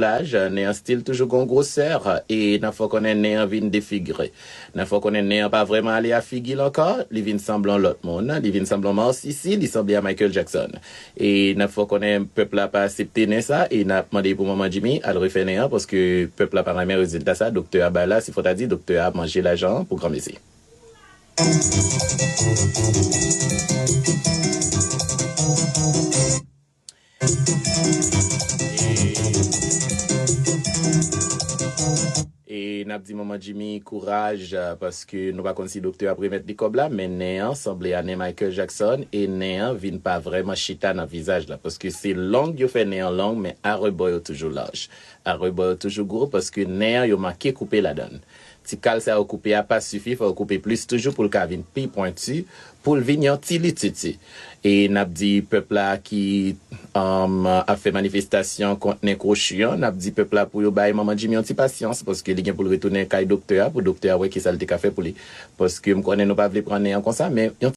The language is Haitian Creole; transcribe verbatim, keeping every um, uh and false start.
laj, nen an still toujou gon gwosè, e n ap fè w konnen nen an vin defigire. N ap fè w konnen nen an pa vrèman ale a figi l ankò, li vin sanble yon lòt moun, li vin sanble yon masisi, li sanble a Michael Jackson. E n ap fè w konnen pèp la pa aksepte nen sa, e n ap mande pou Manman Jimmy al refè nen an, paske pèp la pa renmen rezilta sa, doktè a bay la, se fòtadi doktè a manje lajan an pou granmesi. E n ap di Manman Jimmy kouraj, paske nou pa konn si doktè ap remèt li kòb la, men nen an sanble a nen Michael Jackson, e nen an vin pa vrèman chita nan vizaj la, paske se long yo fè nen an long, men arebò yo toujou laj. Arebò yo toujou gwo, paske nen an yo manke koupe ladan l. Ti kal sa yo koupe a pa sifi, fò yo koupe plis toujou pou l ka vin pi pwenti, pou l vin yon ti lititi. E n ap di pèp la ki, um, ap fè manifestasyon kont nen kwochi an, n ap di pèp la pou yo bay Manman Jimmy yon ti pasyans, paske li gen pou l retounen kay doktè a, pou doktè a wè kisa l te ka fè pou li. Paske m konnen nou pa vle pran nen an konsa, men yon